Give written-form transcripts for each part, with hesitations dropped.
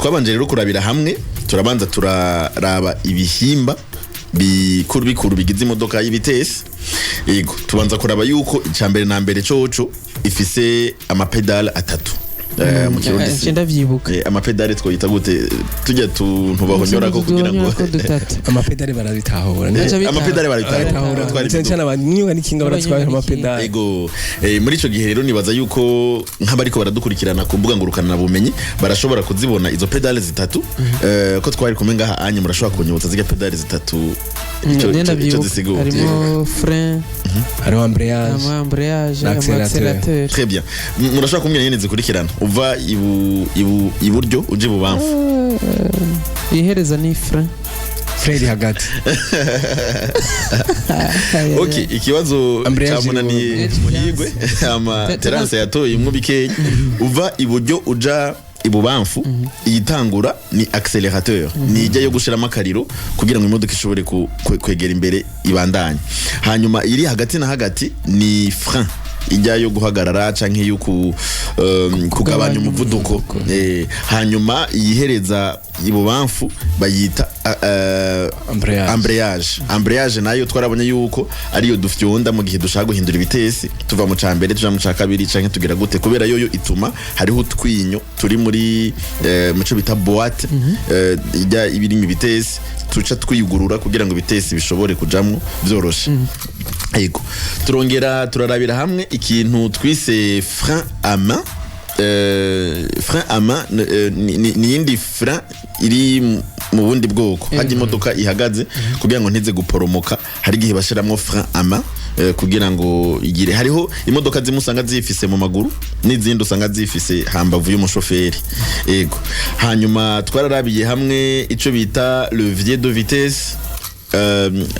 Twabanje rero kurabira hamwe, turabanza turaraba ibihimba bikuru bikuru bigize imodoka y'ibitesi. Yego, tubanza kuraba yuko icambere na mbere coco ifise amapédales atatu. Mu Kirundi Ndavyibuka. Amapédales twoyita gute? Tujya tuntu bahonyorako kugira ngo Ko dutatu. Amapédales barabitahura. Baca bitahura. Amapédales barabitahura. Barabitahura. Twari Cyane cyane abanyonga n'ikinga baratwara amapédales. Ego, muri ico gihe rero nibaza yuko nk'abariko baradukurikirana ku mbuga ngurukana bumenyi barashobora kuzibona izo pédales zitatu. Ko twari kumwe ngaha anye, murashobora kunyibutsa zirya pédales zitatu ico Nde ico ndavyibuka. zisigura? Harimo frein, Hariho embrayage, harimo embrayage, na harimo accélérateur. accélérateur. Très bien. Murashobora kumbwira nyene zikurikirana uva iburyo uje ibubamfu? Ihereza ni frein. Frein iri hagati. Ok, ikibazo Embrayage camunaniye iri Muhigwe ama Terence yatoye imwe bikeya. Uva iburyo uja ibubamfu, iyitangura ni accélérateur, ni ijya yo gushiramo akariro kugira ngo imodoka ishobore kwegera imbere ibandanye. Hanyuma iri hagati na hagati ni frein, ijya yo guhagarara canke yo kugabanya umuvuduko. Hanyuma iyihereza ibubamfu bayita Embrayage. Embrayage. Embrayage nayo twarabonye yuko ariyo dufyonda mu gihe dushaka guhindura ibitesi, tuva mu ca mbere tuja mu ca kabiri canke tugira gute, kubera yoyo ituma hariho utwinyo turi muri muco bita boîte, ijya ibirimo ibitesi, tuca twiyugurura kugira ngo ibitesi bishobore kujamwo vyoroshe. Yego, turongera turarabira hamwe ikintu twise frein à main. Frein à main ni yindi frein iri mu bundi bwoko. Hajya imodoka ihagaze, kugira ngo ntize guporomoka, hari igihe bashiramwo frein à main kugira ngo igire. Hariho imodoka zimwe usanga zifise mu maguru n'izindi usanga zifise hambavu y'umushoferi. Yego, hanyuma twararabiye hamwe ico bita levier de vitesse.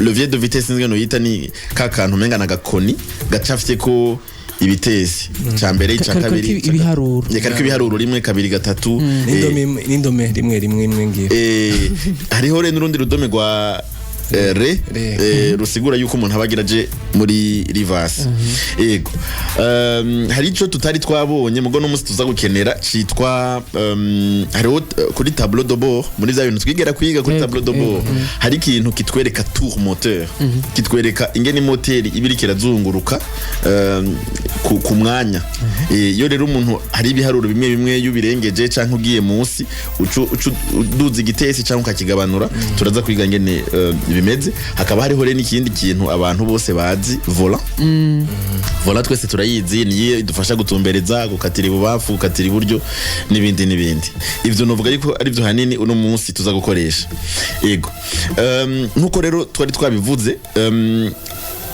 Levier de vitesse nzwe no yita ni ka kantu umenga na gakoni gacafye ko ibitesi, ca mbere, ica Kariko kabiri, ibiharuro. Kariko ibiharuro rimwe, kabiri, gatatu. N'indome rimwe, rimwe, imwe ngira. Hariho rero n'urundi rudome rwa re. Re. Rusigura yuko umuntu aba agira aje muri reverse. Yego, hari ico tutari twabonye mugo n'umunsi tuza gukenera citwa hariho kuri tableau de bord, muri vya bintu twigera kwiga kuri tableau de bord, hari ikintu kitwereka tour moteur, kitwereka ingene moteri iba iriko irazunguruka ku mwanya. Iyo rero umuntu hari ibiharuro bimwe bimwe iyo ubirengeje canke ugiye munsi, ucu uduza igitesi canke ukakigabanura. Turaza kwiga ngene bimeze. Hakaba hariho rero n'ikindi kintu abantu bose bazi, volant. Volant twese turayizi, niyo idufasha gutumbereza, gukatira ibubamfu, gukatira iburyo n'ibindi n'ibindi. Ivyo novuga yuko ari byo hanini uno munsi tuza gukoresha. Yego, nkuko rero twari twabivuze,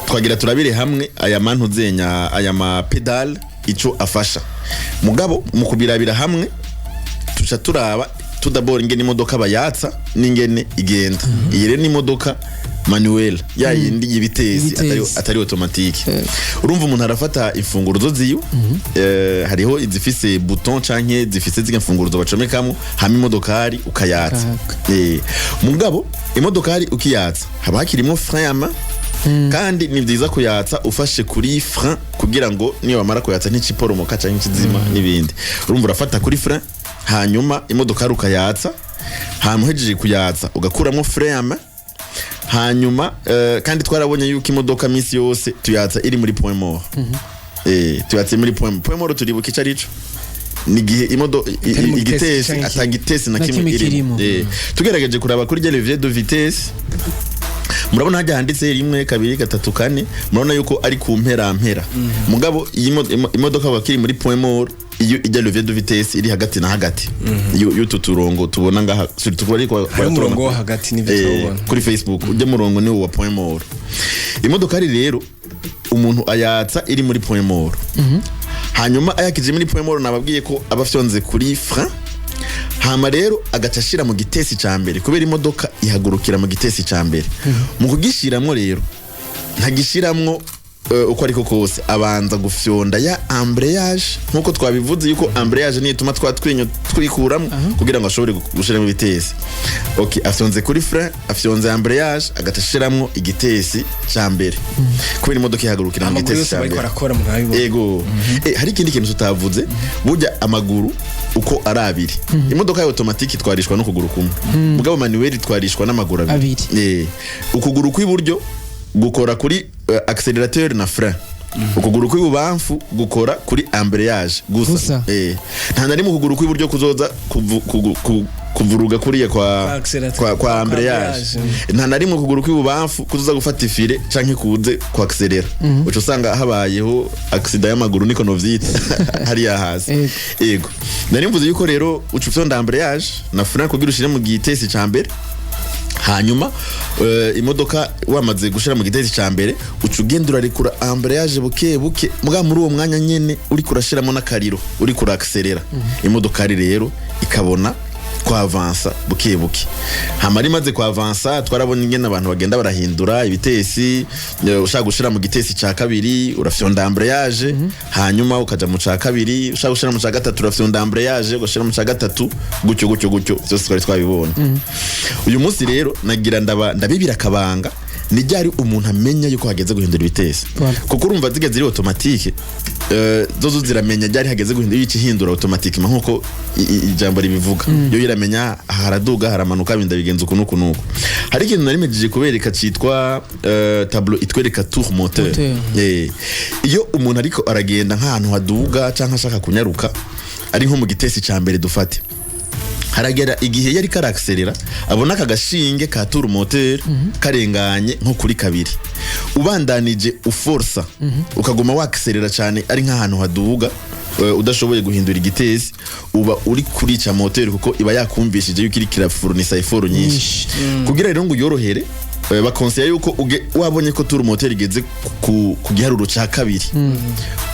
twagira turabire hamwe aya mantuzenya, aya ma pédales ico afasha. Mugabo mu kubirabira hamwe tuca turaba tudabora ingene imodoka bayatsa n'ingene igenda. Iyi rero ni imodoka manuel, ya yindi y'ibitesi, Ibitesi. atari automatique. Urumva umuntu arafata imfunguruzo ziwe, hariho izifise bouton canke zifise zirya mfunguruzo bacomekamo, hama imodokari ukayatsa. Mugabo imodokari ukiyatsa haba hakirimwo frein à main, kandi ni byiza kuyatsa ufashe kuri frein kugira ngo niyo wamara kuyatsa nticiporomoka canke ikizima n'ibindi. Urumva urafata kuri frein, hanyuma imodokari ukayatsa, hanyuma uhejeje kuyatsa ugakuramo frein à main. Hanyuma kandi twarabonye yuko imodoka misi yose tuyatsa iri muri point mort. Tuyatse muri point mort. Turibuka ico arico? Ni igihe Itari mu gitesi igitesi canke ata gitesi na na kimwe kimwe kirimo. kirimo. Tugerageje kuraba kuri rya levier de vitesse, murabona hajya handitse rimwe, kabiri, gatatu, kane, murabona yuko ari ku mpera mpera. Mugabo iyi imodoka bakiri muri point mort iyo ijya levier de vitesse iri hagati na hagati y'utu turongo tubona ngaha, surtout kuba ariko Hari umurongo wo hagati nivyo turabona. Kuri Facebook ujya murongo ni uwa point mort. Imodokari rero umuntu ayatsa iri muri point mort. Hanyuma ayakije muri point mort, nababwiye ko aba afyonze kuri frein, hama rero agaca ashira mu gitesi ca mbere, kubera imodoka ihagurukira mu gitesi ca mbere. Mu kugishiramwo rero ntagishiramwo uko ariko kose, abanza gufyonda ya embrayage, nkuko twabivuze yuko embrayage niyo ituma twa twinyo twikuramo kugira ngo ashobore gushiramo ibitesi. Okay, afyonze kuri frein, afyonze embrayage, agaca ashiramwo igitesi ca mbere, kubera imodoka ihagurukira mu Amaguru gitesi yose ca bariko mbere. barakora, umuntu arabibona. Ego, hari ikindi kintu tutavuze. Burya amaguru uko ari abiri. Imodoka ya automatique itwarishwa n'ukuguru kumwe, mugabo manuel itwarishwa n'amaguru abiri. Abiri. Ukuguru kw'iburyo gukora kuri accélérateur na frein, ukuguru kw'ibubamfu gukora kuri embrayage gusa. Gusa. Nta na rimwe ukuguru kw'iburyo kuzoza kuvuruga kuriya kwa Accélérateur. kwa embrayage. Embrayage. Nta na rimwe ukuguru kw'ibubamfu kuzoza gufata ifire canke kuze ku accélérera. Uca usanga habayeho accident y'amaguru, niko novyita, hariya hasi. Yego, nari mvuze yuko rero uca ufyonda embrayage na frein kugira ushire mu gitesi ca mbere. Hanyuma imodoka wamaze gushira mu gitesi ca mbere, uca ugenda urarekura embrayage buke buke, muga muri uwo mwanya nyene uriko urashiramo n'akariro, uriko uraaccelera imodokari rero ikabona kwavansa buke buke. Hama rimaze kwavansa, twarabonye ingene abantu bagenda barahindura ibitesi. Ushaka gushira mu gitesi ca kabiri, urafyonda embrayage, hanyuma ukaja mu ca kabiri. Ushaka gushira mu ca gatatu, urafyonda embrayage ugashira mu ca gatatu, gutyo gutyo gutyo. Byose twari twabibonye. Uyu munsi rero nagira ndaba ndabibira akabanga ni ryari umuntu amenya yuko hageze guhindura ibitesi. Voilà. Kuko urumva zigeze ziri automatique, zozo ziramenya ryari hageze guhindura. Iyo ihindura automatique nkuko ijambo ribivuga, yo iramenya aha haraduga, haramanuka, binda bigenza uku nuku nuku. Hari ikintu nari mpejeje kubereka citwa tableau itwereka tour moteur. Moteur. Iyo umuntu ariko aragenda nk'ahantu haduga canke ashaka kunyaruka, ari nko mu gitesi ca mbere dufate, haragera igihe yari karakiserera abona aka gashinge ka tour moteur karenganye nko kuri kabiri. Ubandanije uforsa, ukaguma wakiserera cyane, ari nk'ahantu haduga, udashoboye guhindura igitesi, uba uri kurica moteur, kuko iba yakumvishije yuko iri kirafurnisa effort nyinshi. Kugira rero ngo uyorohere, bakonseye yuko wabonye ko tour moteur igeze ku giharuro ca kabiri,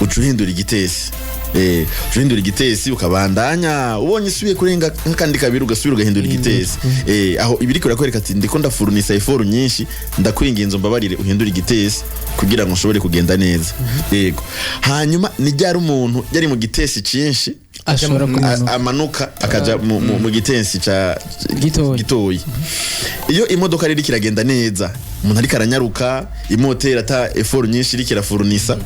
uca uhindura igitesi. Uca uhindura igitesi ukabandanya. Ubonye isubiye kurenga nk'akandi kabiri, ugasubira ugahindura igitesi. Aho ibiriko irakwereka ati: "Ndiko ndafurnisa effort nyinshi, ndakwinginze umbabarire uhindure igitesi kugira ngo nshobore kugenda neza." Yego. Hanyuma ni ryari umuntu yari mu gitesi cinshi ashobora kumanuka? Amanuka akaja mu gitesi ca Gitoyi. Gitoyi. Iyo imodoka rero iriko iragenda neza, umuntu ariko aranyaruka, imoteri ata effort nyinshi iriko irafurnisa,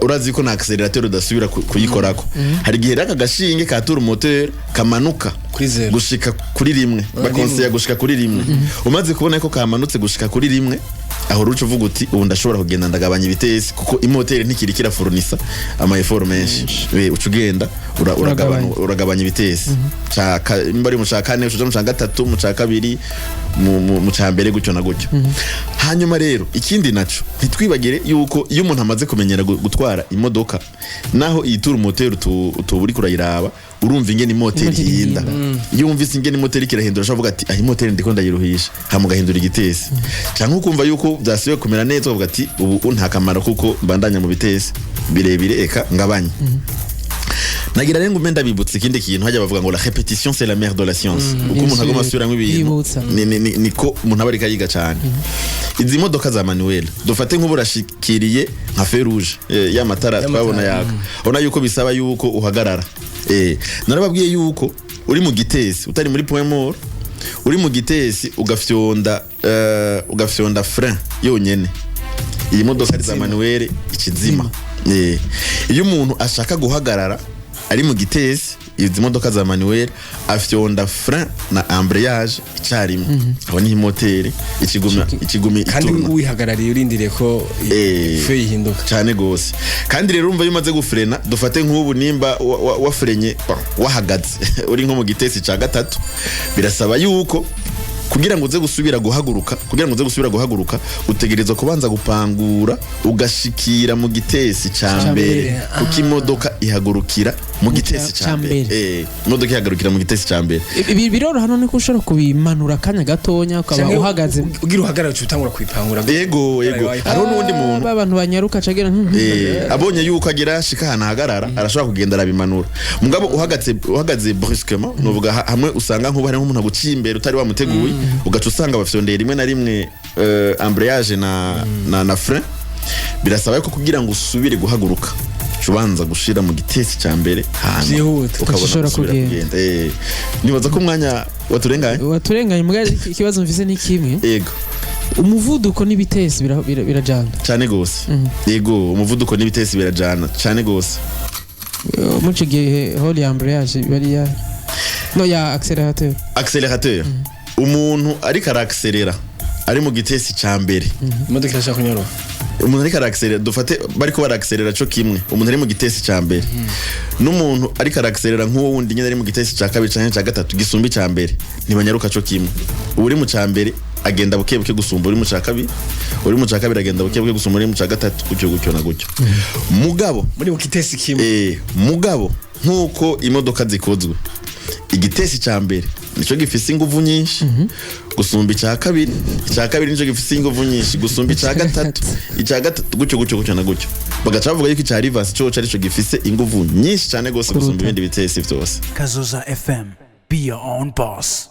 urazi ko na accélérateur udasubira kuyikorako. Hari igihe rero aka gashinge ka tour moteur kamanuka Kuri zero. gushika kuri rimwe. Bakonseya gushika kuri rimwe. Umaze kubona ko kamanutse gushika kuri rimwe, aho ruca uvuga uti: "Ubu ndashobora kugenda ndagabanya ibitesi, kuko imoteri ntikiri kirafurnisa ama effort menshi." Uca ugenda Uragabanya. Uragabanya ibitesi. Nimba ari mu ca kane, uca uja mu ca gatatu, mu ca kabiri, mu ca mbere, gutyo na gutyo. Hanyuma rero ikindi naco, ntitwibagire yuko iyo umuntu amaze kumenyera gutwara imodoka, naho iyi tour moteur utuba uriko urayiraba, urumva ingene imoteri Imoteri ihinda. ihinda. Iyo wumvise ingene imoteri irahindura, ushobora kuvuga ati: "Ah, imoteri ndiko ndayiruhisha," hama ugahindura igitesi, canke ukumva yuko byasubiye kumera neza, ukavuga ati: "Ubu nta kamaro kuko mbandanya mu bitesi birebire, eka ngabanye." Nagira rero ngume ndabibutsa ikindi kintu. Hajya bavuga ngo "La répétition, c'est la mère de la science." Uko Bien umuntu aguma sûr. asubiramwo ibintu, Yibutsa. niko umuntu aba ariko ayiga cyane. Izi modoka za manuel, dufate nk'ubu urashikiriye nka feu rouge, ya matara twabona yaka, ubona yuko bisaba yuko uhagarara. Narababwiye yuko uri mu gitesi, utari muri point mort, uri mu gitesi ugafyonda frein yonyene, iyi modoka ari za manuel ikizima. Iyo umuntu ashaka guhagarara ari mu gitesi, izi modoka za manuel, afyonda frein na embrayage icyarimwe. Aho niho imoteri ikiguma Kandi ituruna. wihagarariye urindiriye ko feu ihinduka. Cyane gose. Kandi rero urumva, iyo umaze gufrena, dufate nk'ubu nimba wafrenye, bon, wahagaze uri nko mu gitesi ca gatatu, birasaba yuko kugira ngo uze gusubira guhaguruka, utegerezwa kubanza gupangura ugashikira mu gitesi ca Ca mbere, mbere. kuko imodoka ihagurukira mu gitesi ca ca mbere. mbere. Imodoka ihagurukira mu gitesi ca mbere. Ibi biroroha none ko ushobora kubimanura akanya gatonya ukaba Canke uhagaze? Ugira uhagarare, uca utangura kwipangura. Yego. Hariho n'uwundi muntu Ba bantu banyaruka cagira abonye yuko agira ashika ahantu ahagarara, arashobora kugenda arabimanura. Mugabo uhagaze brusquement, nuvuga hamwe usanga nk'ubu hari nk'umuntu aguciye imbere utari wamuteguye, ugaca usanga bafyondeye rimwe na rimwe embrayage na frein. Birasaba yuko kugira ngo usubire guhaguruka, uca ubanza gushira mu gitesi ca mbere, hanyuma Vyihuta. ukabona Ushobora gusubira kugenda. kugenda. Nibaza ko umwanya waturenganye. Waturenganye, mbwa ikibazo mfise ni kimwe. Yego. Umuvuduko n'ibitesi birajana? Cyane gose. Yego, umuvuduko n'ibitesi birajana cyane gose. Muri ico gihe rôle ya embrayage bari ya no ya accélérateur? Accélérateur, umuntu ariko araccélera ari mu gitesi ca mbere, Imodoka irashaka kunyoroha. Umuntu ariko araccélera, dufate bariko baraccélera co kimwe, umuntu ari mu gitesi ca mbere n'umuntu ariko araccélera nk'uwo wundi nyene ari mu gitesi ca kabiri canke ca gatatu gisumba ica mbere, ntibanyaruka co kimwe. Uri mu ca mbere agenda buke buke gusumba uri mu ca kabiri, uri mu ca kabiri agenda buke buke gusumba uri mu ca gatatu, gutyo gutyo na gutyo. Mugabo muri mu kitesi kimwe. Mugabo nk'uko imodoka zikozwe, igitesi ca mbere nico gifise inguvu nyinshi gusumba ica kabiri, ica kabiri nico gifise inguvu nyinshi gusumba ica gatatu, ica gatatu gutyo gutyo gutyo na gutyo. Bagaca bavuga yuko ica reverse coco arico gifise inguvu nyinshi cane gose gusumba Kuruta. ibindi bitesi vyose. Kazoza FM. Be your own boss.